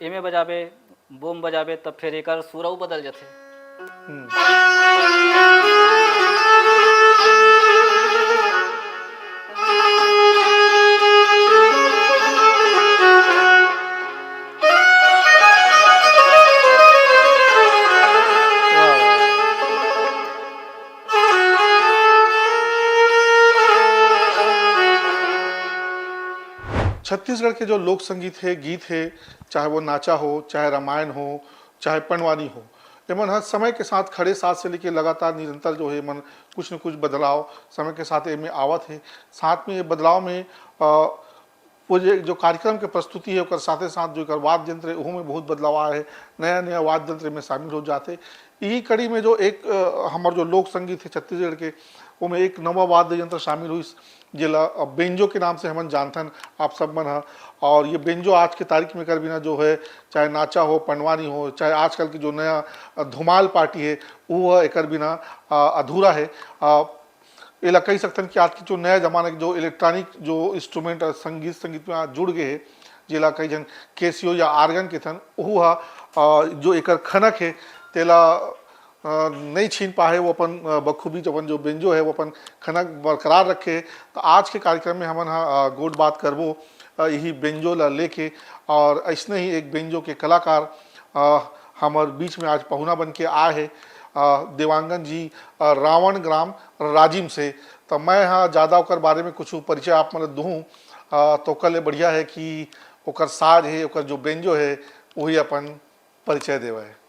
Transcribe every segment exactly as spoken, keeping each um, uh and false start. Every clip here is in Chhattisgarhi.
एमे बजाबे, बोम बजाबे, तब फिर एकर सुर अउ बदल जाथे। छत्तीसगढ़ के जो लोक संगीत हे, गीत हे, चाहे वो नाचा हो, चाहे रामायण हो, चाहे पंडवानी हो, एमन ह समय के साथ खड़े साथ से लेके लगातार निरंतर जो हे, एमन कुछ न कुछ बदलाव समय के साथ एमे आवत हे। साथ में ये बदलाव में, अ, वो जे, जो कार्यक्रम के प्रस्तुति हे, ओकर साथे साथ जो एकर वाद्य यंत्र हे, ओहू में बहुत बदलाव आए हे। नया नया वाद्य यंत्र में शामिल हो जाथे। इही कड़ी में जो एक, अ, हमर जो लोक संगीत हे छत्तीसगढ़ के, ओमे एक नवा वाद्य यंत्र शामिल होइस, जेला अब बेंजो के नाम से हमन जानथन आप सब मन ह। और ये बेंजो आज के तारीख में एकर बिना जो हे, चाहे नाचा हो, पंडवानी हो, चाहे आजकल की जो नया, अ, धुमाल पार्टी हे, वो ह एकर बिना, अ, अधूरा हे। अ, एला कहि सकथन कि आज के जो नया जमाना के जो इलेक्ट्रॉनिक जो इंस्ट्रूमेंट, अ, संगीत, संगीत में आज जुड़ गए हे, जेला कई झन केसियो या आर्गन के थन, ओहू ह, अ, जो एकर खनक हे, तेला, अ, नइ छीन पाए हे, वो अपन, अ, बखूबी जो अपन जो बेंजो हे, वो अपन खनक बरकरार रखे हे। तो आज के कार्यक्रम में हमन ह, अ, गोठ बात करबो, अ, यही बेंजो ला लेके, और अइसने ही एक बेंजो के कलाकार, अ, हमर बीच में आज पहुना बन के आए हे, अ, देवांगन जी, अ, रावण ग्राम राजिम से। तो मैं ह ज्यादा ओकर बारे में कुछ परिचय आप मन ल दूहूँ, अ, तो ओकर ले बढ़िया हे कि ओकर साज हे, ओकर जो बेंजो हे, वही अपन परिचय देवे।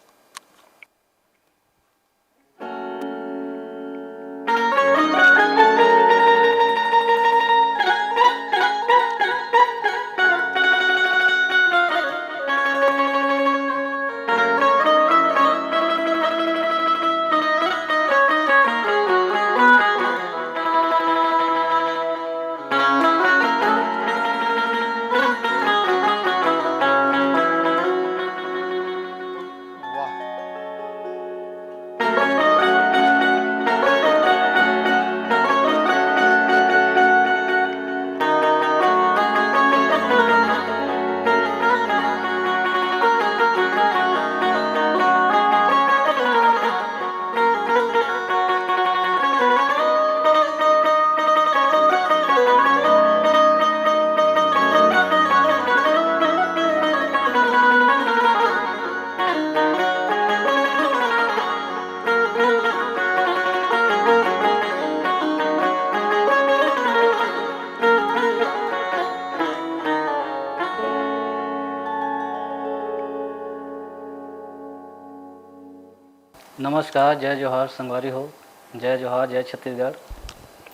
नमस्कार, जय जोहार संगवारी हो, जय जोहार, जय छत्तीसगढ़,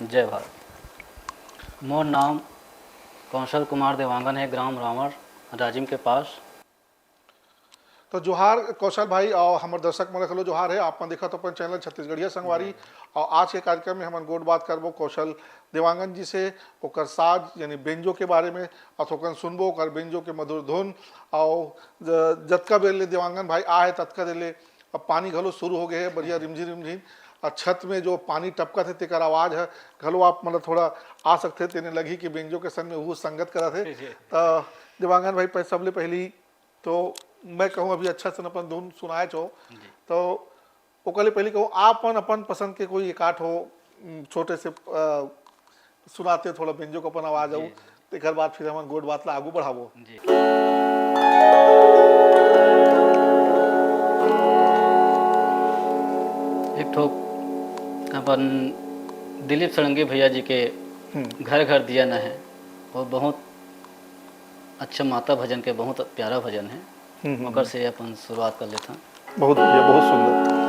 जय भारत। मोर नाम कौशल कुमार देवांगन हे, ग्राम रावण, राजिम के पास। तो जोहार कौशल भाई, और हमर दर्शक मन घलो जोहार हे। आप मन देखत हो अपन चैनल छत्तीसगढ़िया संगवारी, और आज के कार्यक्रम में हमन गोठ बात करबो कौशल देवांगन जी से, ओकर साज यानी बेंजो के बारे में, और थोकन सुनबो ओकर बेंजो के मधुर धुन, और ज-, जतका बेर ले देवांगन भाई आए हे, ततका देर ले अब पानी घलो शुरू हो गए हे, बढ़िया रिमझिम रिमझिम, और छत में जो पानी टपकत हे, तेकर आवाज ह घलो आप मन ल थोड़ा आ सकथे, तेने लगही कि बेंजो के संग में वो संगत करत हे। जी। त देवांगन भाई, पह-, सबले पहली तो मैं कहूँ, अभी अच्छा से अपन धुन सुनाए हो, जी। तो ओकर ले पहली कहूँ, आप मन अपन पसंद के कोई एकाठ हो, उम, छोटे से, अ, सुनाते थोड़ा बेंजो के अपन आवाज जी, आऊ, जी। तेकर बाद फिर हमन गोठ बात ला आगू बढ़ाबो। जी। एक ठो अपन दिलीप षडंगी भैया जी के हम्म। घर घर दिया न है, वो बहुत अच्छा माता भजन के बहुत प्यारा भजन है। हम्म, हम्म, ओकर हम्म। से अपन शुरुआत कर लेथन। बहुत बढ़िया, बहुत सुंदर।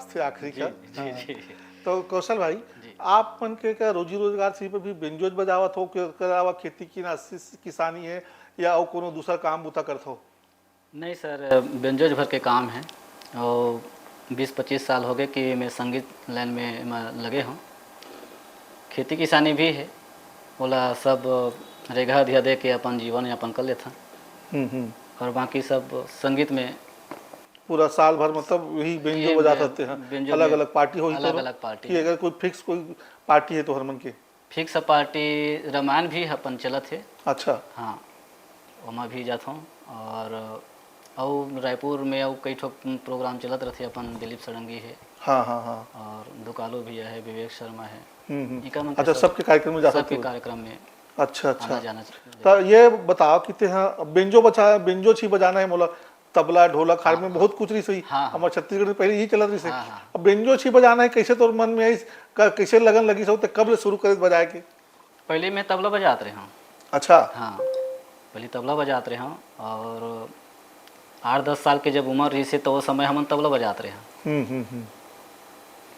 से आखिरी जी, का। जी, हाँ। जी, जी। तो कौशल भाई, जी। आप मन के का रोजी रोजगार सिर्फ अभी बेंजोज बजावत हो, के ओकर अलावा खेती किसानी है या अउ कोनो दूसरा काम बूता करत हो? नहीं सर, बेंजोज भर के काम है और बीस पच्चीस साल हो गए कि मैं संगीत लाइन में, में लगे हूँ। खेती किसानी भी है, ओला सब रेगहा अधिया दे के अपन जीवन यापन कर लेथन। हम्म, हम्म। और बाकी सब संगीत में। पूरा साल भर मतलब यही बेंजो ये बजात बे-, रहते हैं? बेंजो अलग में अलग पार्टी होही तो अलग अलग पार्टी कि है। अगर कोई फिक्स कोई पार्टी है तो हर मन के? फिक्स पार्टी रामायण भी अपन चलत हे। अच्छा। हाँ, ओमा भी जाथों। और अउ रायपुर में अउ कई ठो प्रोग्राम चलत रथे, अपन दिलीप षडंगी हे। हाँ, हाँ, हाँ। और दुकालू भैया हे, विवेक शर्मा हे। हम्म, हम्म। इनका मन के अच्छा, सब, सबके कार्यक्रम में जाथो सबके तू? कार्यक्रम में अच्छा, अच्छा। आना जाना चाहिए। तो ये बताओ कि ते हाँ, बेंजो बचा, बेंजो छी बजाना है मोला, तबला, ढोलक, हाँ, हारमोनियम, हाँ। बहुत कुछ रहिस होही। हाँ, हाँ। हमर छत्तीसगढ़ में पहले यही चलत रहिस हे। हाँ, हाँ। अब बेंजो छी बजाना है, कैसे तोर मन में आइस, क-, कैसे लगन लगिस हो, ते कब ले शुरू करे बजाए के? पहले मैं तबला बजात रहे हूँ। अच्छा। हाँ, पहले तबला बजात रहे हूँ और आठ दस साल के जब उम्र रहिस हे, तो वो समय हमन तबला बजात रहे हूँ। हम्म, हम्म, हम्म।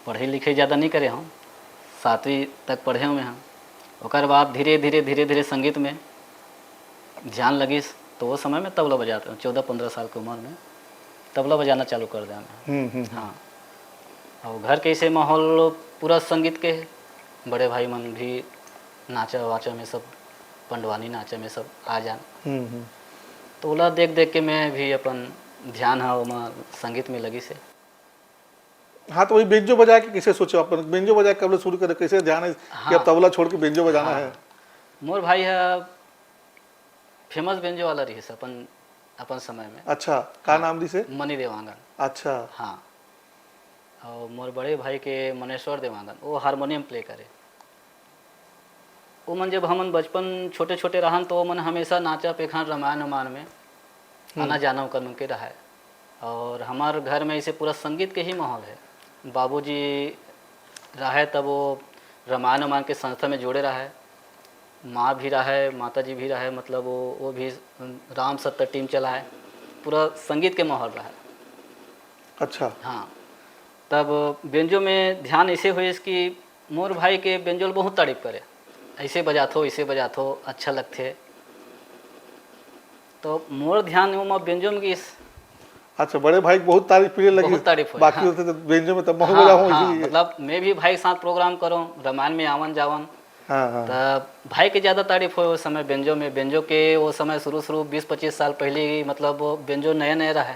पढ़े लिखे ज़्यादा नहीं करे हूँ, सातवीं तक पढ़े हूँ मैं। हाँ, ओकर बाद धीरे, धीरे, धीरे, धीरे संगीत में ध्यान लगिस, तो वो समय में तबला बजात रहे हूँ, चौदह पन्द्रह साल के उम्र में तबला बजाना चालू कर दिया मैं। हम्म, हम्म, हम्म। हाँ, और घर के ऐसे माहौल पूरा संगीत के हे, बड़े भाई मन भी नाचा वाचा में सब, पंडवानी नाचा में सब आ जान। हम्म, हम्म। तो ओला देख देख के मैं भी अपन ध्यान हा ओमा संगीत में लगिस हे। हाँ, तो वही बेंजो बजाए के कैसे सोचे अपन? बेंजो बजाए कब ले शुरू करे? कैसे ध्यान है कि अब हाँ। तबला छोड़ के बेंजो बजाना हाँ। है? मोर भाई है फेमस बेंजो वाला रहिस अपन, अपन समय में। अच्छा, का हाँ, नाम रहिस हे? मनी देवांगन। अच्छा। हाँ। और मोर बड़े भाई के मनेश्वर देवांगन, वो हारमोनियम प्ले करे। वो मन जब हमन बचपन छोटे-छोटे रहन, तो वो मन हमेशा नाचा पेखन रामायण वामायण में हम्म। आना जाना ओकर मन के रहय। और हमार घर में ऐसे पूरा संगीत के ही माहौल है। बाबूजी रहय तब वो रामायण वामायण के संस्था में जुड़े रहय। माँ भी रहय, माता जी भी रहय, मतलब वो, वो भी राम सत्ता टीम चलाय, पूरा संगीत के माहौल रहय। अच्छा। हाँ, तब बेंजो में ध्यान ऐसे होइस कि मोर भाई के बेंजो ल बहुत तारीफ करे, "ऐसे बजाथो, ऐसे बजाथो, अच्छा लगथे।" तो मोर ध्यान ओमा बेंजो में गिस। अच्छा, बड़े भाई के बहुत तारीफ पीले लगी, बहुत तारीफ होय, बाकी हाँ। होते तो बेंजो में तब महू हाँ, बजाऊँ हाँ, इसीलिए। मतलब मैं भी भाई के साथ प्रोग्राम करूँ, रामायण में आवन जावन। हाँ, हाँ। तब भाई के ज़्यादा तारीफ होय उस समय बेंजो में। बेंजो के वो समय शुरू, शुरू बीस पच्चीस साल पहले ही, मतलब वो बेंजो नए, नए रहे।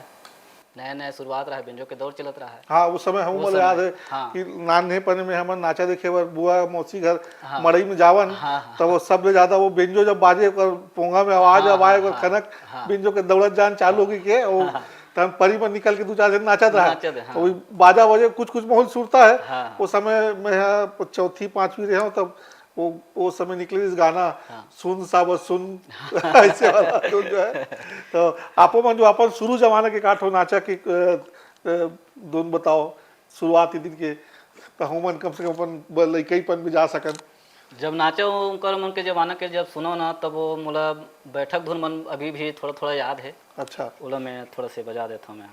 नया, नया शुरुआत रहा, बेंजो के दौर चलत रहा है। हाँ, उस समय हमू वो मोला समय, याद है हाँ। कि नान्हे पने में हमन नाचा देखे बर बुआ मौसी घर हाँ। मड़ई में जावन, हाँ, हाँ, तब वो हाँ। सबले ज्यादा वो बेंजो जब बाजे, ओकर पोंगा में आवाज हाँ, जब आए, हाँ, ओकर हाँ, कनक हाँ। बेंजो के दौड़त जान चालू होगी के, वो हाँ, हाँ। तब परी में निकल के दू चार जन नाचत रहा। नाचत, हाँ। तो वही बाजा बजे, कुछ, कुछ माहौल सुरता है। हाँ, हाँ। वो समय में हाँ, चौथी, पांचवी रहे हो, तब वो, वो समय निकले इस गाना, हाँ। सुन साबर सुन, ऐसे वाला धुन जो है। तो आपो मन जो अपन शुरू जमाना के का ठो नाचा के, अ, अ, धुन बताओ, शुरुआती दिन के, तो हमन कम से कम अपन ब-, लइकईपन में जा सकन। जब नाचा उनकर मन के जमाना के जब सुनो ना, तब वो मोला बैठक धुन मन अभी भी थोड़ा-थोड़ा याद है। अच्छा। ओला मैं थोड़ा से बजा देता हूँ मैं।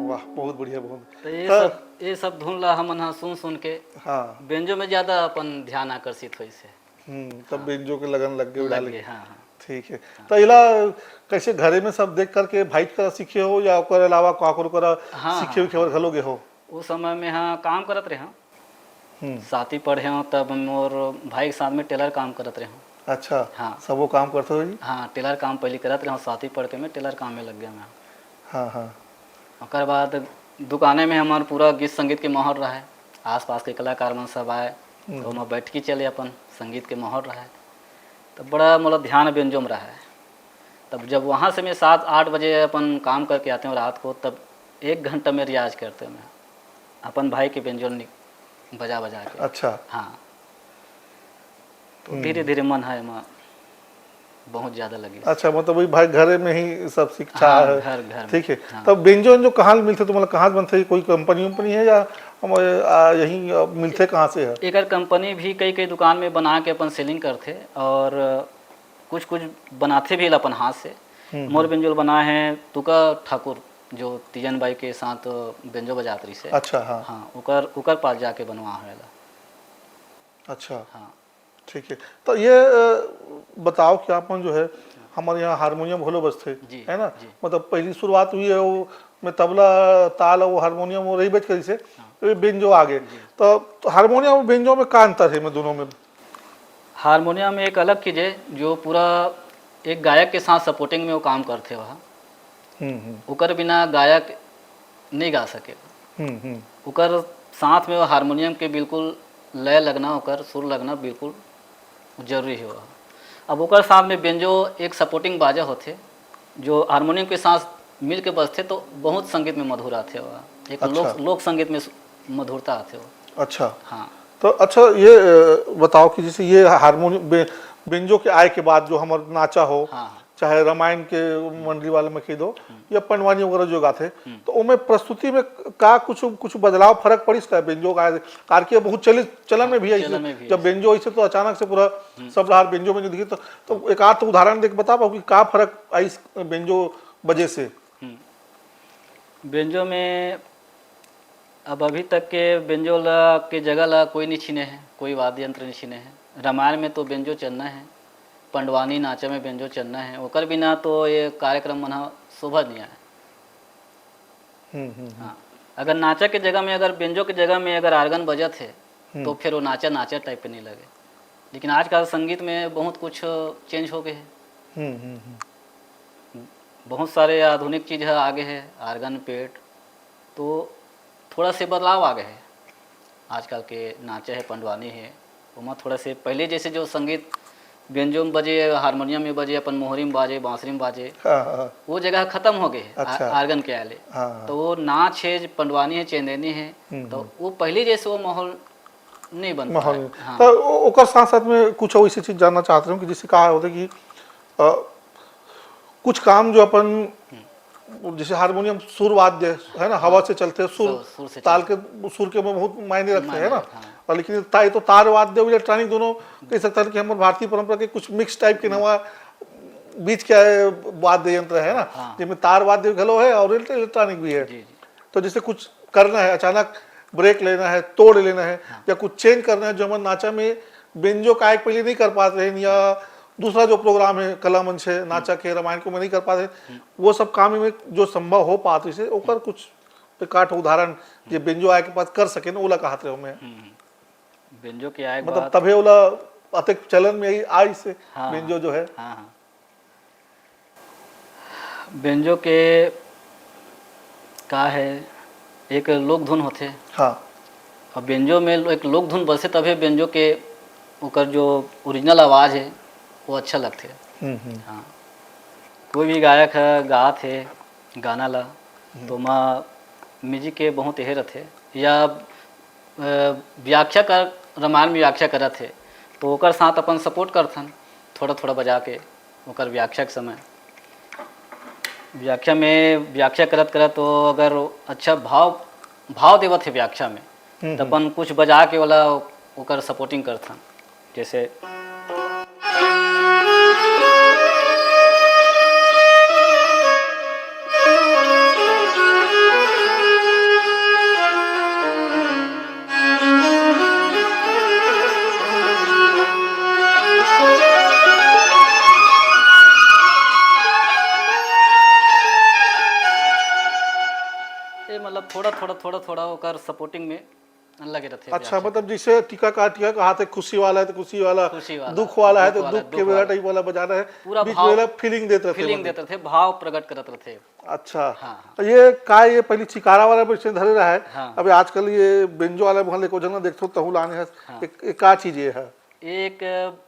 वाह, बहुत बढ़िया, बहुत। तो ये त- सब, ये सब धुन ला हमन ह सुन सुन के हाँ। बेंजो में ज्यादा अपन ध्यान आकर्षित होइस हे। हम्म, तब हाँ। बेंजो के लगन लग गए लग डाले गए, के। हाँ, हाँ। ठीक है। हाँ। तो इला कैसे घरे में सब देख करके भाई करा सीखे हो या ओकर अलावा काकरो करा हाँ, सीखे हाँ, उखे बर हाँ। घलो गे हो? उस समय में हाँ काम करत रहे हूँ। हम्म। साथी पढ़े हूँ तब मोर भाई के साथ में टेलर काम करत रहे हूँ। अच्छा, हाँ। सब वो काम करते हो जी? हाँ, टेलर काम पहले करत रहे हूँ, साथी पढ़ के मैं टेलर काम में लग गया मैं। हाँ, हाँ। ओकर बाद दुकाने में हमार पूरा गीत संगीत के माहौल रहा है, आसपास के कलाकार मन सब आए, हम्म। तो मैं बैठ के चले, अपन संगीत के माहौल रहा है, तब बड़ा मोला ध्यान बेंजो में रहा है। तब जब वहाँ से मैं सात आठ बजे अपन काम करके आते हूँ रात को, तब एक घंटा में रियाज करते हूँ मैं, अपन भाई के बेंजो नि-, बजा बजा के। अच्छा। हाँ। तो हम्म। धीरे धीरे मन है एमा बहुत ज्यादा लगे। अच्छा, मतलब वही भाई घरे में ही सब शिक्षा हाँ, है। घर, घर में। ठीक है। हाँ। तब बेंजो जो कहाँ मिलथे तुम्हारा, कहाँ से बनथे, कोई कंपनी वंपनी है या हम, आ, यहीं, आ, मिलथे कहाँ से है? एकर कंपनी भी कई कई दुकान में बना के अपन सेलिंग करथे और कुछ कुछ बनाथे भी अपन हाथ से। हम्म, मोर हम्म। बेंजो ल बनाए हैं तुका ठाकुर, जो तीजन बाई के साथ बेंजो बजात रहिसे। अच्छा, हाँ। हाँ, ओकर ओकर पास जाके बनवा है ला। अच्छा। हाँ। ठीक है। तो ये, अ, बताओ कि आप मन जो है, हमारे यहाँ हारमोनियम घलो बजथे, जी, है ना? जी। मतलब पहली शुरुआत हुई है वो में तबला, ताल, वो हारमोनियम, वो रही बज करी से, हाँ। तो ये बेंजो आ गए। जी। तो, तो हारमोनियम और बेंजो में का अंतर है, में दोनों में? हारमोनियम एक अलग चीज है, जो पूरा एक गायक के साथ सपोर्टिंग में वो काम करथे वह। हम्म, हम्म। ओकर बिना गायक नहीं गा सके। हम्म, हम्म। ओकर साथ में वो हारमोनियम के बिल्कुल लय लगना, ओकर सुर लगना बिल्कुल जरूरी है वह। अब ओकर साथ में बेंजो एक सपोर्टिंग बाजा होथे, जो हारमोनियम के साथ मिल के बजथे, तो बहुत संगीत में मधुर आथे वह। एक अच्छा। लोक, लोक संगीत में सु-, मधुरता आथे वह। अच्छा। हाँ। तो अच्छा, ये, अ, बताओ कि जैसे ये हारमोनियम, बे-, बेंजो के आए के बाद जो हमर नाचा हो, हाँ, हाँ। चाहे रामायण के मंडली वाले में कह दो, हम्म। या पंडवानी वगैरह जो गाथे, हम्म। तो ओमे प्रस्तुति में का कुछ, कुछ बदलाव, फर्क पड़िस का? बेंजो का, कार के बहुत चलित, चलन में भी है, चलन में भी जब है। बेंजो ऐसे तो अचानक से पूरा हम्म। सब डहार बेंजो में जो दिखे, तो, तो एक आध उदाहरण दे के बता पाओ कि का फर्क आइस बेंजो बजे से? हम्म। बेंजो में अब अभी तक के बेंजो ला, के जगह ला कोई नहीं छीने है, कोई वाद्य यंत्र नहीं छीने है। रामायण में तो बेंजो चलना है, पंडवानी नाचा में बेंजो चलना है, ओकर बिना तो ये कार्यक्रम मन ह शोभा नहीं आए। हम्म, हम्म, हम्म। हाँ, अगर नाचा के जगह में, अगर बेंजो के जगह में अगर आर्गन बजत है, हम्म। तो फिर वो नाचा, नाचा टाइप के नहीं लगे। लेकिन आजकल संगीत में बहुत कुछ चेंज हो गए है। हम्म, हम्म, हम्म। बहुत सारे आधुनिक चीज है, आगे है, आर्गन, पेट, तो थोड़ा से बदलाव आ गए है। आजकल के नाचे है, पंडवानी है, ओमा थोड़ा से पहले जैसे जो संगीत बेंजो में बजे, हारमोनियम में बजे, अपन मोहरी में बाजे, बांसुरी में बाजे, हाँ, हाँ। वो जगह खत्म हो गए है, आ-, अच्छा। आर्गन के आले। हाँ, हाँ। तो वो नाच है, जो पंडवानी है, चंदैनी है, हम्म, तो हम्म। वो पहले जैसे वो माहौल नहीं बन पा माहौल रहा है। नहीं। हाँ। तो ओ-, ओकर साथ साथ में कुछ और इसी चीज जानना चाहते हूँ कि जैसे कहा होता कि, अ, कुछ काम जो अपन, हम्म। जैसे हारमोनियम सुर वाद्य है ना, हवा हाँ। से चलते हैं, सुर, सुर, सुर से ताल चलते के, सुर के में बहुत मायने रखते हैं, है ना? मायने रखते हैं, हाँ। और लेकिन ता-, ये तो तार वाद्य और इलेक्ट्रॉनिक दोनों कह सकते हैं कि हमारे भारतीय परंपरा के कुछ मिक्स टाइप के हम्म। नवा बीच के वाद्य यंत्र है ना, हाँ। जिसमें तार वाद्य घलो है और इलेक्ट्रॉनिक भी है। जी, जी। तो जैसे कुछ करना है, अचानक ब्रेक लेना है, तोड़ लेना है, हाँ। या कुछ चेंज करना है, जो हमर नाचा में बेंजो का एक पहले नहीं कर पाते हैं, या दूसरा जो प्रोग्राम है, कला मंच है, नाचा हम्म। के, रामायण को में नहीं कर पाते, हम्म। वो सब काम में जो संभव हो पाते से, ओकर हम्म। कुछ एकाठ उदाहरण, जे हम्म। बेंजो आए के बाद कर सके ना, ओला कहत रहे हो मैं। हम्म, हम्म। बेंजो के आए के मतलब बाद तभे ओला अतेक चलन में आई, आई से हाँ, बेंजो जो है। हाँ, हाँ। बेंजो के का है, एक लोक धुन होथे। हाँ। और बेंजो में एक लोक धुन बसे तभे बेंजो के ओकर जो ओरिजिनल आवाज है, वो अच्छा लगथे। हम्म, हम्म। हाँ। कोई भी गायक है, गात है गाना ला, हम्म। तो ओमा म्यूजिक के बहुत एहे रथे। या अ, व्याख्या कर, रामायण में व्याख्या करत हे, तो ओकर साथ अपन सपोर्ट करथन, थोड़ा-थोड़ा बजा के, ओकर व्याख्या के समय। व्याख्या में, व्याख्या करत-करत वो अगर अच्छा भाव, भाव देवत हे व्याख्या में, हम्म, त हम्म। अपन कुछ बजा के ओला, ओकर सपोर्टिंग करथन। जैसे ये मतलब थोड़ा, थोड़ा, थोड़ा, थोड़ा ओकर सपोर्टिंग में लगे रथे। अच्छा, मतलब जैसे टीका का टीका कहाथे, खुशी वाला है तो खुशी वाला, खुशी वाला, दुख वाला है दुख तो वाला, दुख के दुख बेरा वाला। टाइप वाला बजाना है, पूरा बीच भाव, में वाला फीलिंग देत रहते फीलिंग हैं। देत रहथे, भाव प्रकट करत रहथे। अच्छा, हाँ, हाँ। तो ये का, ये पहली चिकारा वाला में इसने धरे रहा है। हाँ। अभी आजकल ये बेंजो वाला मोहन एको झन देखथो तहु लाने है। हाँ। एक, एक का चीज ये है? एक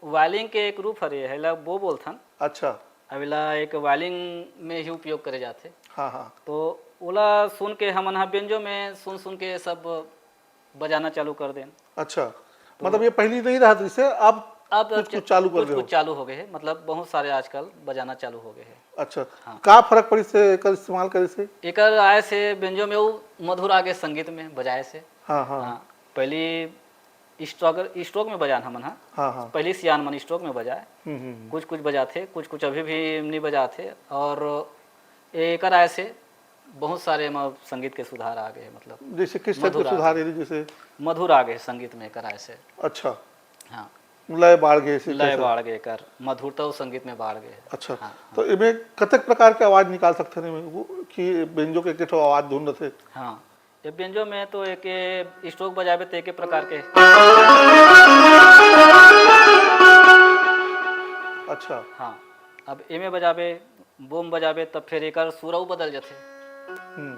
वायलिंग के एक रूप हरे, एला बो बोलथन। अच्छा। अब एला एक वायलिंग में ही उपयोग करे जाथे। हाँ, हाँ। तो ओला सुन के हमन ह बेंजो में सुन सुन के सब बजाना चालू कर देन। अच्छा, मतलब ये पहली नहीं रहत रिहिसे, अब अब कुछ कुछ चालू कर कुछ दे हो। कुछ चालू हो गए है, मतलब बहुत सारे आजकल बजाना चालू हो गए है। अच्छा, का फर्क पड़िस से एकर इस्तेमाल करे से? एकर आए से बेंजो में वो मधुर आगे संगीत में बजाए से। हाँ, हाँ। हाँ, पहली स्ट्रोक स्ट्रोक में बजान हमन हा। हाँ, हाँ। पहली सियान मन स्ट्रोक में बजाए, हम्म, हम्म, हम्म। कुछ कुछ बजाथे, कुछ कुछ अभी भी नहीं बजाथे। और एकर आए से बहुत सारे एमा संगीत के सुधार आ गए, मतलब जैसे किस टाइप के मधुर आ सुधार गए। है? जैसे मधुर आ गए संगीत में एकर आए से। अच्छा, हाँ, लय बाढ़ गए से लय कैसे? बाढ़ गए एकर, मधुरता और संगीत में बाढ़ गए। अच्छा, हाँ, तो इमे कतेक प्रकार के आवाज निकाल सकते हैं इमे? वो कि बेंजो के एक ठो आवाज धुन रहते। हाँ, ये बेंजो में तो एक स्ट्रोक बजाबे तो एक प्रकार के। अच्छा। हाँ, अब एमे बजाबे, बोम बजाबे, तब फिर एकर सुरऊ बदल जाथे। हम्म।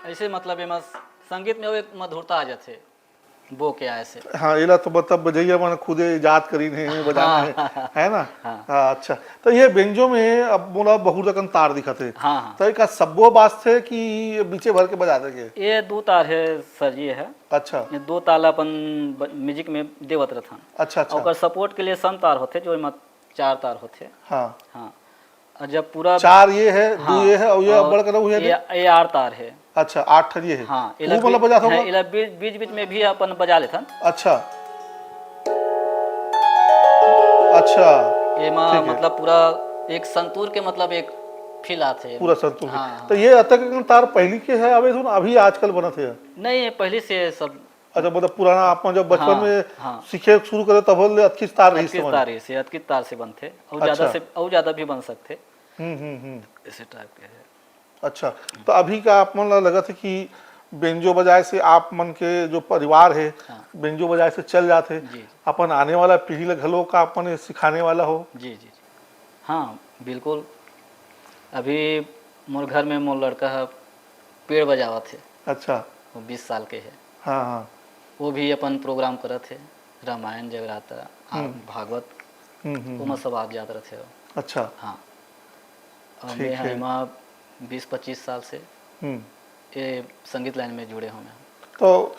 ऐसे मतलब एमा संगीत में वो एक मधुरता आ जाथे, बो के आए से। हाँ, एला तो मतलब बजैया मन खुदे इजाद करीन है, बजाना है, है ना? हाँ। हाँ, अच्छा। तो ये बेंजो में अब मोला बहुत अकन तार दिखत है। हाँ, हाँ। तो एका सब्बो बाजथे कि बीचे भर के बजा देंगे? ये दो तार है सर जी, ये है। अच्छा, ये दो ताल अपन ब-, म्यूजिक में देवत रहथन। अच्छा, अच्छा। ओकर सपोर्ट के लिए सम तार होथे, जो एमा चार तार होथे। हाँ, हाँ, और जब पूरा चार ये है, दो हाँ, ये है और ये और बड़ करो ये ये, ये आर तार है। अच्छा, आठ ठन ये है। हाँ, वो मतलब बजा हाँ, होगा? एला बीच बीच बीच में भी अपन बजा लेथन। अच्छा, अच्छा, एमा ठीक है। मतलब पूरा एक संतूर के मतलब एक फील आथे। पूरा संतूर। हाँ, हाँ। तो ये अतक तार पहली के है, अभी सुन, अभी आजकल बनत है? नहीं, ये पहले से सब। अच्छा, मतलब पुराना आप जब बचपन हाँ, में हाँ। सीखे शुरू करे तब ले अतकिस तार रही अतकिस समझ। तार से, अतकिस तार से बनथे, और ज्यादा अच्छा। से और ज्यादा भी बन सकथे। हम्म, हम्म, हम्म। ऐसे टाइप के है। अच्छा, तो अभी का आप मन ला लगत है कि बेंजो बजाए से आप मन के जो परिवार है, हाँ। बेंजो बजाए से चल जात है, जी। अपन आने वाला पीढ़ी ला घलो का अपन सिखाने वाला हो? जी, जी, जी। हाँ, बिल्कुल। अभी मोर घर में मोर लड़का ह पेड़ बजावत है, अच्छा, वो बीस साल के है। हाँ, हाँ। वो भी अपन प्रोग्राम करत है, रामायण, जगराता, आ, हम्म। भागवत, हम्म, हम्म, ओमा सब आज जात रहथे वो। अच्छा। हाँ। और ठीक मैं है। एमा बीस पच्चीस साल से हम्म। ये संगीत लाइन में जुड़े हूँ मैं। तो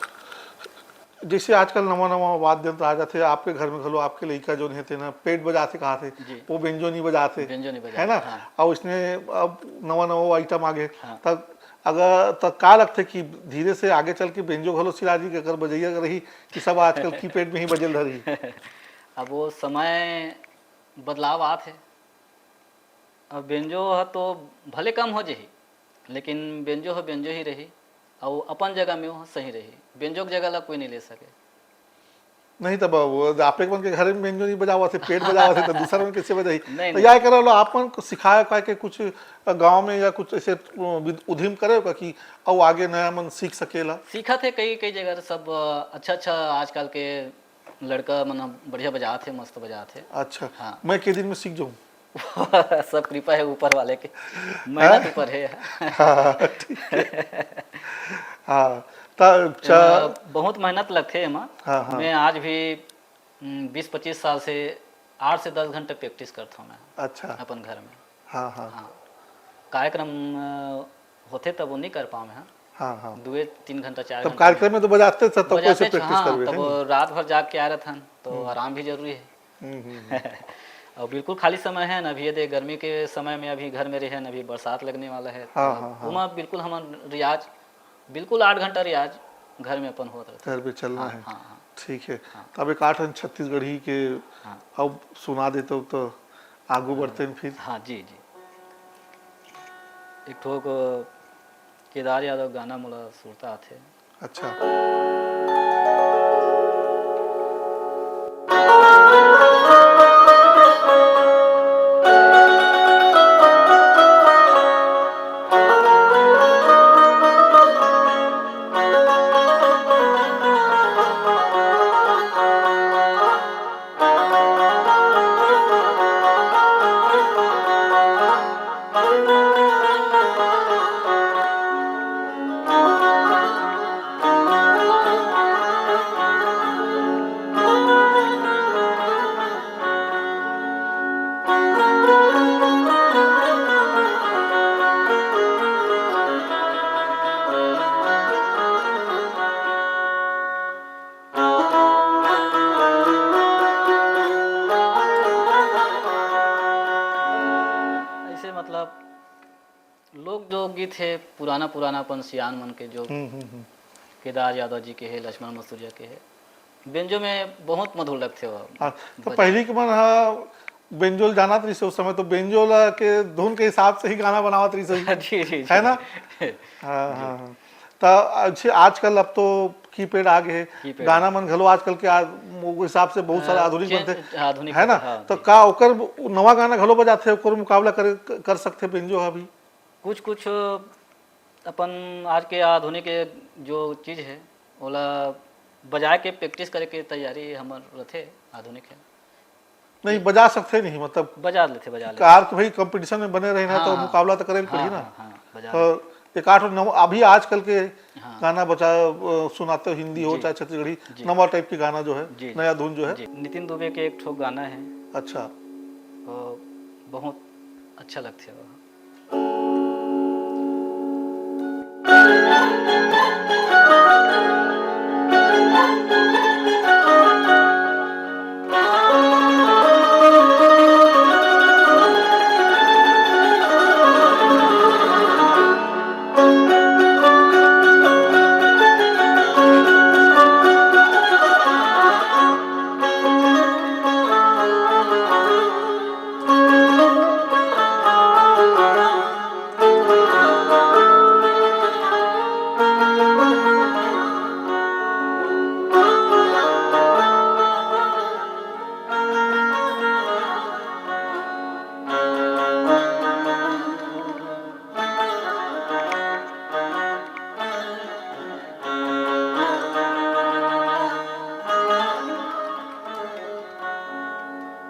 जैसे आजकल नवा नवा वाद्य यंत्र आ जाथे, आपके घर में घलो आपके लइका जोन हे तेन ह पेट बजाथे कहाथे, जी। वो बेंजो नहीं बजाथे, बेंजो नहीं बजाथे, है ना? हाँ। और इसने अब नवा नवा आइटम आ गए, हाँ। तब अगर, तब का लगथे कि धीरे से आगे चल के बेंजो घलो सिला जी के अगर बजैया रही कि सब आजकल कीपैड में ही बजल धरी? अब वो समय बदलाव आत है। अब बेंजो ह तो भले कम हो जाही, लेकिन बेंजो ह बेंजो ही रही, अउ अपन जगह में वो सही रही। बेंजो के जगह ला कोई नहीं ले सके। नहीं, तब वो आपे मन के घर में बेंजो नहीं बजावत हे, पेट बजावत हे, तो दूसर मन कैसे बजाही? नहीं, तो नहीं। या करो लो, आप मन को सिखाए का के कुछ गांव में या कुछ ऐसे उद्यम करे का कि अउ आगे नया मन सीख सकेला? सीखत है कई कई जगह सब, अच्छा अच्छा आजकल के लड़का मन ह बढ़िया बजात है, मस्त बजात है। अच्छा, हाँ। मैं के दिन में सीख जाऊँ? सब कृपा है ऊपर वाले के, मेहनत ऊपर है। हाँ, ठीक है। हाँ, त- चा- अ, बहुत मेहनत लगथे एमा। हाँ, हाँ। मैं आज भी, हम्म, बीस पच्चीस साल से आठ से दस घंटे प्रैक्टिस करता हूँ मैं अच्छा, अपन घर में। हाँ, हाँ। हाँ, कार्यक्रम अ, होथे तब वो नहीं कर पाऊँ मैं। हाँ, हाँ, हाँ। दुए तीन घंटा, चार तब घंटा कार्यक्रम में तो बजाते थे, तब कैसे बजाते थे, प्रैक्टिस हाँ, करबे, तब है ना? रात भर जाग के आ रहा था, तो आराम भी जरूरी है। हम्म, हम्म, हम्म। और बिल्कुल खाली समय है ना, अभी ये देख, गर्मी के समय में अभी घर में रहे ना, अभी बरसात लगने वाला है, हाँ, तो हाँ, हाँ। ओमा बिल्कुल हम रियाज, बिल्कुल आठ घंटा रियाज घर में अपन होत रहता। घर पे चलना हाँ, है। हाँ, हाँ। ठीक है, तो अब एक आठ छत्तीसगढ़ी के हाँ। अब सुना देते हो तो आगू बढ़ते हैं फिर। हाँ जी, जी। एक ठो केदार यादव गाना मोला सुरता आथे। अच्छा। ऐसे मतलब लोक जो गीत हे पुराना पुराना अपन सियान मन के जो हम्म, हम्म, हम्म। केदार यादव जी के हे, लक्ष्मण मसूरिया के हे, बेंजो में बहुत मधुर लगथे वो। हाँ, तो बजा- पहली के मन हा बेंजो ल जानत रहिस हे, उस समय तो बेंजो ला के धुन के हिसाब से ही गाना बनावत रहिस हे। जी, जी, जी। है ना? हाँ, हाँ, हाँ। तो अच्छे, आजकल अब तो कीपैड आ गए हे, कीपैड। गाना मन घलो आजकल के आ-, वो हिसाब से बहुत सारा हाँ, आधुनिक चेंज, बनथे, आधुनिक है ना? हो गए, हाँ, तो जी। का ओकर नवा गाना घलो बजाथे, ओकर मुकाबला कर, कर सकथे बेंजो हा भी? कुछ, कुछ अपन आज के आधुनिक जो चीज हे, ओला बजाए के प्रैक्टिस करे के तैयारी हमर रथे, आधुनिक हे। नहीं, बजा सकथे नहीं, मतलब, बजा लेथे, बजा लेथे। कार तो भाई कॉम्पिटिशन में बने रहे ना, हाँ, तो हाँ। मुकाबला तो करे ल हाँ, पड़ही ना। हाँ, हाँ, बजा तो लेथे। एक आठ नव-, अभी आजकल के हाँ। गाना बजा, अ, सुनाते हो, हिंदी हो जी। चाहे छत्तीसगढ़ी, जी। नवा टाइप के गाना जो है, जी। नया धुन जो है। जी। नितिन दुबे के एक ठो गाना है। अच्छा। वो बहुत अच्छा लगथे वो।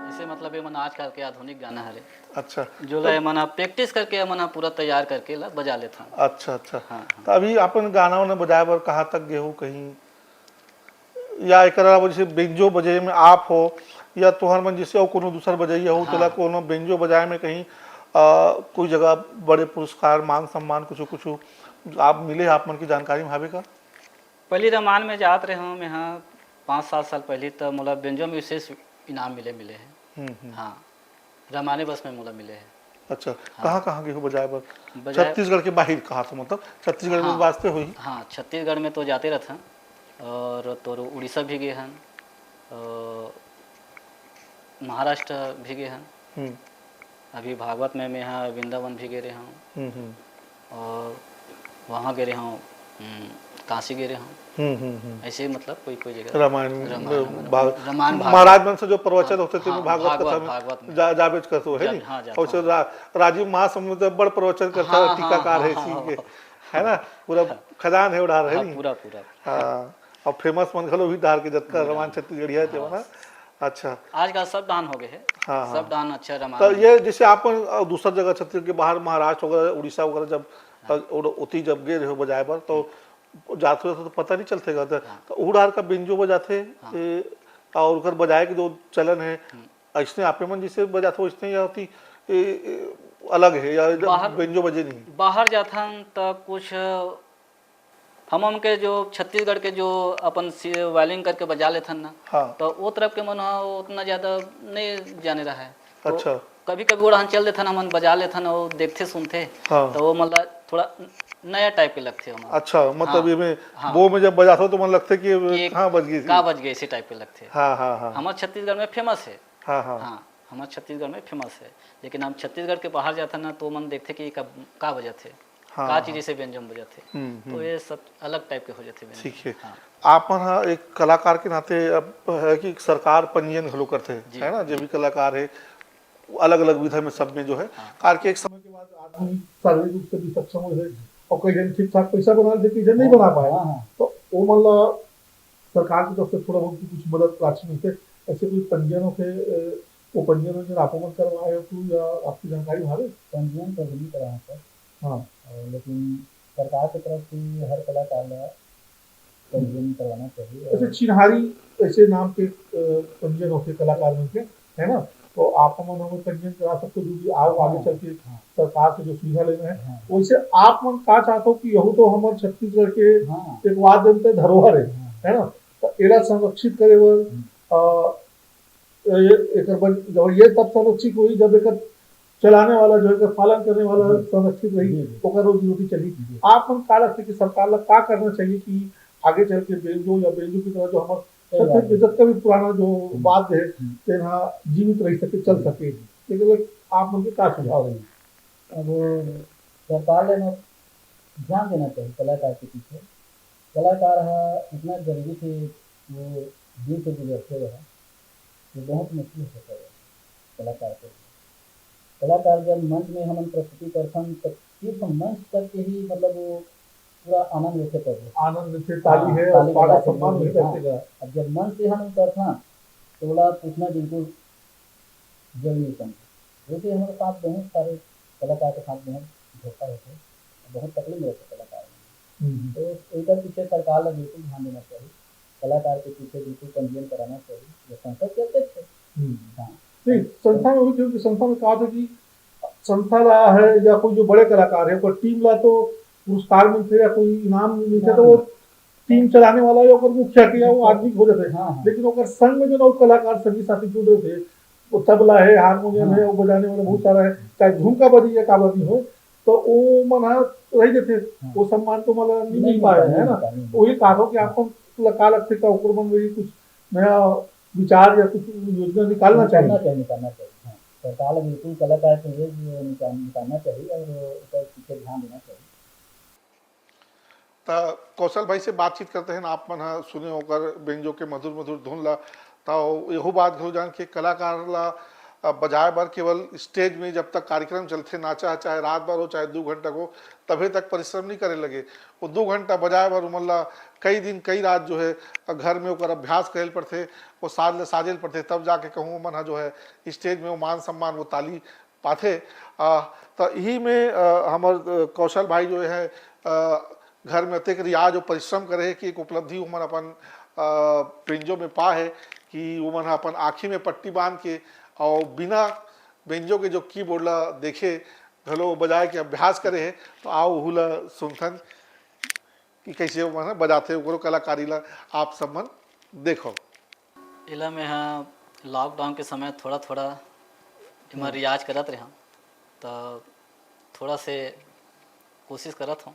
इसे मतलब ये मन आजकल के आधुनिक गाना हरे। अच्छा। जो तो ला ये मन ह प्रैक्टिस करके ये मन ह पूरा तैयार करके ला बजा लेथन। अच्छा, अच्छा। हाँ, हाँ। तो अभी अपन गाना वाना बजाए बर कहाँ तक गे हो कहीं? या एकर अलावा जैसे बेंजो बजे में आप हो या तुहर मन जैसे अउ कोनो दूसर बजइया हो, हाँ। तेला कोनो बेंजो बजाए में कहीं, अ, कोई जगह बड़े पुरस्कार, मान सम्मान कुछु, कुछु आप मिले, आप मन की जानकारी में हावे का? पहली रमान में जात रहे हूँ मैं, हाँ, पाँच सात साल पहली, तो मोला बेंजो में विशेष इनाम मिले, मिले हैं। हम्म, हम्म। हाँ, रमाने बस में मोला मिले हैं। अच्छा, हाँ। कहाँ, कहाँ गे हो बजाए बर? बजाए छत्तीसगढ़ के बाहिर कहाँ से, मतलब, छत्तीसगढ़ में हाँ, वास्ते होही? हाँ, छत्तीसगढ़ में तो जाते रहथन, और तोर उड़ीसा भी गे हन, और महाराष्ट्र भी गे हन। हम्म। अभी भागवत में मैं यहाँ वृंदावन भी गे रहे हूँ। हम्म, हम्म। और वहाँ गे रहे हूँ, हम्म, काशी गे रहे हूँ। हम्म, हम्म, हम्म। ऐसे मतलब कोई, कोई जगह रामायण, रामायण, भाग-, रामायण, महाराज भागवत। मन से जो प्रवचन हाँ, होथे, तेमे हाँ, भागवत भागवत, कथा में भागवत में। जा-, जाबेच करत हो, है जा-, नहीं? हाँ, जाता और से हूँ। रा-, राजीव महासंत तो बड़ प्रवचन करता हाँ, है, हाँ, टीकाकार हाँ, है, हाँ, इसी हाँ, के, हाँ। है ना? पूरा खजान है उधार, है हाँ, नहीं? पूरा, पूरा। हाँ, और फेमस मन घलो भी धार के जतका पूरा। रामायण छत्तीसगढ़िया है, हाँ। तेमा ना? अच्छा। आजकल सब डाहन हो गए है। हाँ, सब हाँ। डाहन अच्छा रामायण तो में। ये जैसे आप, अ, दूसर जगह छत्तीसगढ़ के बाहर महाराष्ट्र वगैरह, उड़ीसा वगैरह जब, हाँ। अ, उड़-, ओती जब गे रहे हो बजाए बर, तो हम्म। जात हो तो पता नहीं चलथे गा। हाँ। तो उड़ार का बेंजो बजाथे, हाँ। ए, और ओकर बजाए के जो चलन है, हम्म। अइसने आपे मन जैसे बजाथो, वैसने या होती, ए, ए, अलग है या जब बाहर, बेंजो बजे नहीं? बाहर जाथन त कुछ हमन के जो छत्तीसगढ़ के जो अपन सी-, वायलिन करके बजा लेथन ना, हाँ। तो वो तरफ के मन ह उतना ज्यादा नहीं जाने रहा है। तो अच्छा। कभी-कभी वो डहन चल देथन, हमन बजा लेथन, वो देखथे सुनथे, हाँ। तो वो मतलब थोड़ा नया टाइप के लगथे हमन। अच्छा, मतलब हाँ, ये में हाँ। बो में जब बजाथो तो मन लगथे कि ये कि कहाँ बज गई थी? का बज गई, इसी टाइप के लगथे। हाँ, हाँ, हाँ। हमर छत्तीसगढ़ में फेमस है। हाँ, हाँ। हाँ। हमारे छत्तीसगढ़ में फेमस है, लेकिन हम छत्तीसगढ़ के बाहर जाथन ना, तो मन देखथे कि का, का बजत हे, हाँ, का हाँ। चीज से व्यंजन बजत हे। हम्म, हम्म। तो ये सब अलग टाइप के हो जाते व्यंजन। ठीक है। हाँ। आप मन ह एक कलाकार के नाते अब है कि सरकार पंजीयन घलो करथे, जी। है ना, जो भी कलाकार है अलग अलग विधा में, सब में जो है, हाँ। कार के एक समय के बाद आदमी शारीरिक रूप से भी सक्षम हो जाए और कई जन ठीक ठाक पैसा बना लेते, कई जन नहीं बना पाए। हाँ, हाँ। तो वो मन ला सरकार की तरफ से थोड़ा बहुत भी कुछ मदद राशि मिलते, ऐसे कोई पंजीयन होते, अ, वो पंजीयन वंजीयन आप मन करवाए हो तो या आपकी जानकारी में हवे? पंजीयन तो नहीं करा है सर। हाँ। और लेकिन सरकार की तरफ से हर कलाकार ला पंजीयन करवाना चाहिए। ऐसे और चिन्हारी ऐसे नाम के, अ, पंजीयन होते कलाकार मन के, है ना? तो आप मन हमें पंजीयन करा सकते हो, जो भी आओ आगे चल के हाँ। सरकार से जो सुविधा लेना है। हाँ। वैसे आप मन का चाहते हो कि यहू तो हमारे छत्तीसगढ़ के हाँ। एक वाद्य यंत्र धरोहर है, हाँ। है ना? तो एला संरक्षित करे बर, हम्म। अ, ये, एकर बर, जब ये तब संरक्षित होई जब एकर चलाने वाला जो है, एकर पालन करने वाला जी। संरक्षित रही, जी, जी। ओकर रोजी रोटी चली। जी। आप मन का लगता है कि सरकार ला का करना चाहिए कि आगे चल के बेंजो या बेंजो की तरह जो हमारे सही बात छत्तीसगढ़ के है। जतका भी पुराना जो हम्म। वाद्य है, हम्म। तेना जीवित रह सके, चल सके, लेकिन आप मन के का सुझाव रही? अब सरकार लेना ध्यान देना चाहिए कलाकार के पीछे। कलाकार हा इतना गरीबी से वो दिन से गुजरते रहा, तो बहुत मुश्किल होता है कलाकार के लिए। कलाकार जब मंच में हमन प्रस्तुति करथन, तो सिर्फ मंच तक के ही, मतलब, वो पूरा आनंद लेते कर आनंद से ताली हाँ, है और ताली स्वागत बजाते सम्मान हुए, नहीं करते हाँ। का। अब जब मंच से हम उतरथन, तो बोला पूछना बिल्कुल जरूरी समझे। वैसे हमारे साथ बहुत सारे कलाकार के साथ बहुत धोखा होते, बहुत तकलीफ में रहते कलाकार। हम्म। तो एकर पीछे सरकार ला बिल्कुल ध्यान देना चाहिए, कलाकार के पीछे बिल्कुल पंजीयन कराना चाहिए, ये संसद के अध्यक्ष है। हम्म। हाँ। नहीं, संस्था में भी, क्योंकि संस्था में कहा था कि संस्था ला है या कोई जो बड़े कलाकार है, ओकर टीम ला तो पुरस्कार मिलते या कोई इनाम मिलते, तो वो टीम चलाने वाला या ओकर मुखिया के या वो आदमी हो जाते हैं। हाँ, हाँ। लेकिन ओकर संग में जो ना वो कलाकार संगी साथी जुड़ रहे थे, वो तबला है, हारमोनियम है, हाँ। वो बजाने वाला बहुत सारा है, चाहे झुमका बजी या का बजी हो, तो वो मन ह रही देते, हाँ। वो सम्मान तो मतलब नहीं नहीं मिल पाया मिलता, है नहीं ना। मिलता, नहीं वही मिलता। कहा कि आपको का लगता है कि ओकर मन में भी कुछ नया विचार या कुछ योजना निकालना चाहिए। निकालना चाहिए, निकालना चाहिए। हाँ, सरकार ला बिल्कुल कलाकार के लिए निकाल-, निकालना चाहिए और ऊपर पीछे ध्यान देना चाहिए। त कौशल भाई से बातचीत करते हैं, आप मन ह सुने ओकर बेंजो के मधुर मधुर धुन ला, त यहू बात घलो जान के कलाकार ला, अ, बजाए बर केवल स्टेज में जब तक कार्यक्रम चलथे, नाचा ह, चाहे रात भर हो, चाहे दू घंटा को, तभे तक परिश्रम नहीं करे लगे। वो दू घंटा बजाए बर उमन ला कई दिन, कई रात जो है, अ, घर में ओकर अभ्यास करे ल पड़थे, वो साज ल साजे ल पड़थे, तब जाके कहूँ ओमन ह जो है स्टेज में वो मान सम्मान, वो ताली पाथे। अ, त इही में, अ, हमर, अ, कौशल भाई जो है, अ, घर में अतेक रियाज और परिश्रम करे हे कि एक उपलब्धि उमन अपन, अ, बेंजो में पा हे कि उमन ह अपन आँखी में पट्टी बांध के और बिना बेंजो के जो कीबोर्ड ला देखे घलो बजाए के अभ्यास करे हे। तो आओ उहू ला सुनथन कि कैसे उमन ह बजाथे, ओकरो कलाकारी ला आप सब मन देखो। एला मैं ह लॉकडाउन के समय थोड़ा थोड़ा एमा रियाज करत रेहेंव, त थोड़ा से कोशिश करत हौं।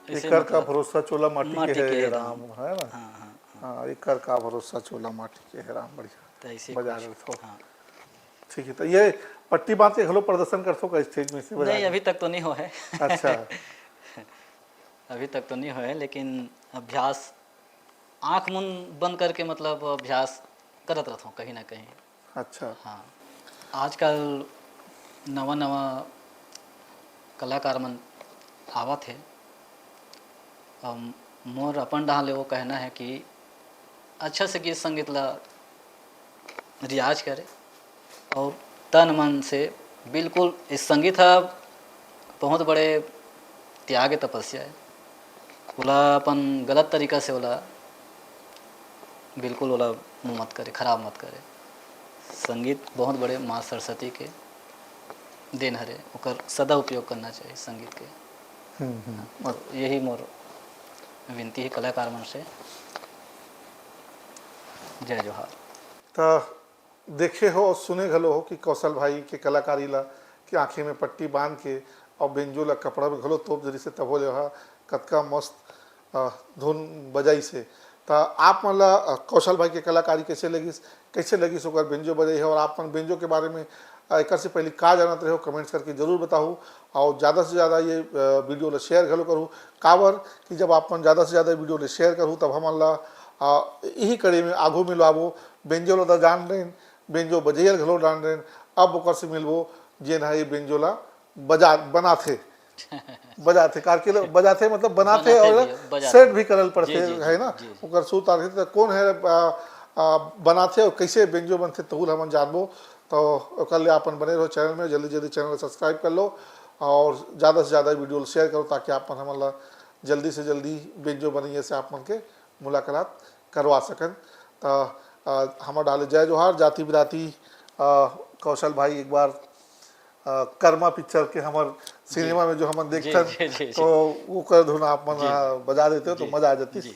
ऐसे एकर का मतलब भरोसा चोला माटी माटी के है के ये है राम, राम। है ना? हाँ, हाँ, हाँ। हाँ, एकर का भरोसा चोला माटी के है राम, बढ़िया। तो ऐसे बजा कुछ, रहे थे। हाँ। ठीक है, तो ये पट्टी बांध के घलो प्रदर्शन करथो का स्टेज में से बजा नहीं, के? अभी तक तो नहीं हो है। अच्छा। अभी तक तो नहीं हो है, लेकिन अभ्यास आँख मुन बंद करके, मतलब, अभ्यास करत रहत हूँ कहीं ना कहीं। अच्छा। हाँ, आजकल नवा नवा कलाकार मन आवत हे। अम, मोर अपन डहार ले वो कहना है कि अच्छा से गीत संगीत ला रियाज करे और तन मन से बिल्कुल, इस संगीत ह बहुत बड़े त्याग ए, तपस्या है। ओला अपन गलत तरीका से ओला बिल्कुल ओला वो मत करे, खराब मत करे। संगीत बहुत बड़े माँ सरस्वती के देन हरे, ओकर सदा उपयोग करना चाहिए संगीत के। हम्म, हम्म। तो यही मोर विनती है कलाकार मन से। जय जोहार। त देखे हो और सुने घलो हो कि कौशल भाई के कलाकारी ला कि आँखी में पट्टी बांध के और बेंजो ला कपड़ा में घलो तोप जरी से तभो ले हा कतका मस्त अ, धुन बजाइस हे। त आप मन ला अ, कौशल भाई के कलाकारी कैसे लगिस, कैसे लगिस ओकर बेंजो बजाई हे, और आप मन बेंजो के बारे में अ, एकर से पहले का जानत रहे हो, कमेंट्स करके जरूर बताहू। और ज़्यादा से ज़्यादा ये अ, वीडियो ला शेयर घलो करहू, काबर कि जब आप मन ज़्यादा से ज़्यादा वीडियो ला शेयर करहू तब हमन ला अ, इही कड़ी में आघू मिलवाबो। बेंजो ला तो जान रहे, बेंजो बजैया घलो जान रहे, अब ओकर से मिलबो जेन ह ये बेंजो ला बजा बनाथे बजाथे कारके ले बजाथे, मतलब बनाथे बनाथे और भी, बजाथे। सेट भी करल पड़थे, जी, जी, है जी, ना? जी, जी। ओकर सुर तार के त कौन है आ, आ, बनाथे और कैसे बेंजो बनथे, तहू ल हमन जानबो। तो ओकर ले आपन बने रहो चैनल में, जल्दी जल्दी चैनल सब्सक्राइब कर लो और ज़्यादा से ज़्यादा वीडियो शेयर करो, ताकि आप मन हमन ला जल्दी से जल्दी बेंजो बनैया से आप मन के मुलाकात करवा सकन। त आ, हमर डाले जय जोहार, जाति बिराती आ, कौशल भाई एक बार अ, कर्मा पिक्चर के हमर सिनेमा में जो हमन जी, देखथन, जी, जी, जी। तो ओकर धुन आप मन जी। ह बजा देते हो तो जी, मजा आ जाती। जी।